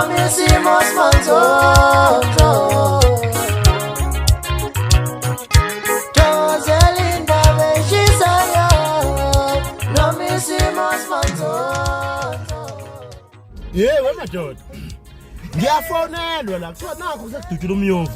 Noma isimo simanzonzo. Thokozela indaba eshisayo. Noma isimo simanzonzo. Yey wemadoda. Ngiyafonelwa la kuthiwa nakho kusekudutshula umyovu.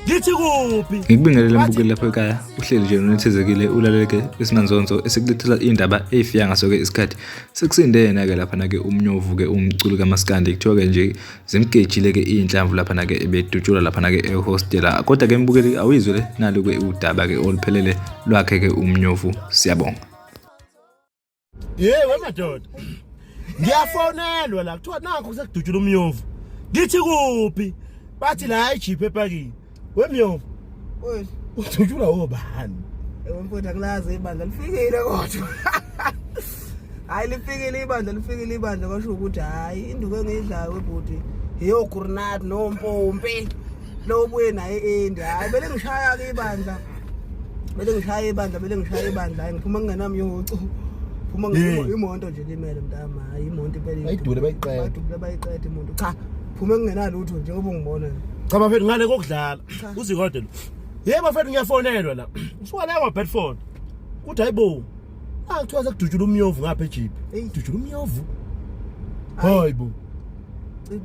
Ngithi kuphi? Ngikubingelele mbukeli lapho ekhaya uhleli nje unethezekile ulaleleke isimanzonzo esikulethela iy'ndaba ey'fika ngaso-ke isikhathi sekusinde yena-ke laphana-ke umnyovu-ke umculi kamaskandi kuthiwa-ke nje zimgejile-ke iy'nhlamvu laphana-ke ebedutshulwa laphana-ke ehostela kodwa-ke mbukeli awuyizwe le nalu-ke udaba-ke oluphelele lwakhe-ke umnyovu siyabonga. Hey wemadoda. Ngiyafonelwa la kuthiwa nakho kusekudutshula umyovu. Ngithi kuphi? Bathi la ijeep epakini. Wemyovu. Wena Udutshula obani? ewe mfowethu akulazi ibandla lifikile kodwa. Hayi lifikile ibandla lifikile ibandla kwasho ukuthi hayi induku engiyidlayo webhuti yeyogurnat nompompi lo buye naye endi hayi bele ngishaya ke ibandla bele ngishaya ibandla bele ngishaya ibandla hayi ngiphuma ngingenamyocu phuma imoto nje limele mntama hayi imoto impela Bayidule bayiqede. Bayidule bayiqede imoto cha phume ngingenalutho njengoba ungibona nje Cha bafethu ngale kokudlala. Uzikode lo. Yebo bafethu ngiyafonelwa la. Usuka la kwa Bedford. Kuthi hayibo. Ah kuthiwa sekudutshula umyovu ngapha eJeep. Dutshula umyovu. Hayibo.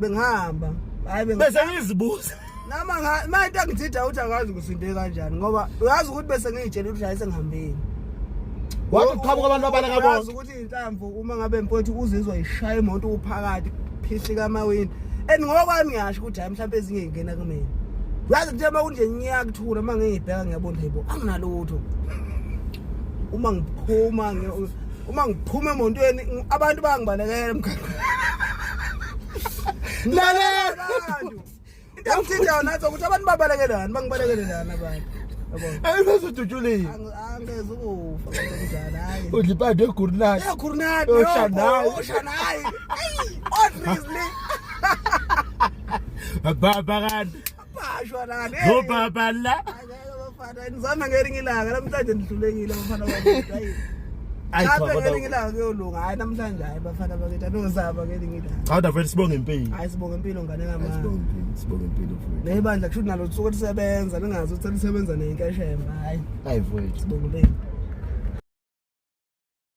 Bengihamba. Hayi bese ngizibuza. Nama nga ma into angithida uthi akazi kusinde kanjani ngoba uyazi ukuthi bese ngiyitshela ukuthi hayi sengihambile. Wathi qhamuka abantu abaleka bonke. Uyazi ukuthi inhlamvu uma ngabe mfowethu uzizwa ishaya imoto uphakathi phihlika amawindi. And ngokwami ngiyasho ukuthi hayi mhlawumbe ezinye ingena kumina. Uyazi kuthe uma kunje ngiyakuthula uma ngiyibheka ngiyabona hayibo anginalutho. Uma ngiphuma uma ngiphuma emontweni abantu bayangibalekela emgaqweni. Lalela. Into engithintayo nathi ukuthi abantu babalekelani bangibalekelelani abantu. Yabo. Ayizodutshulile. Angeze ukufa kanjani hayi. Udla ipadi egurnat. Yeah, gurnat. Oshanayi. Oshanayi. Obviously. Baba kanti. Bashwa lana. Ngobaba la. Bafana nizama ngelinye ilanga namhlanje nihlulekile bafana bakithi. Hayi. Ayi cha kodwa ngelinye ilanga kuyolunga. Hayi namhlanje hayi bafana bakithi anozama ngelinye ilanga. Cha kodwa vele sibonge impilo. Hayi sibonge impilo ngane kamama. Sibonge impilo, sibonge impilo futhi. Nebandla kusho nalo suku lisebenza lingazi ukuthi lisebenza nenkeshemba hayi. Hayi mfowethu. Sibonge impilo.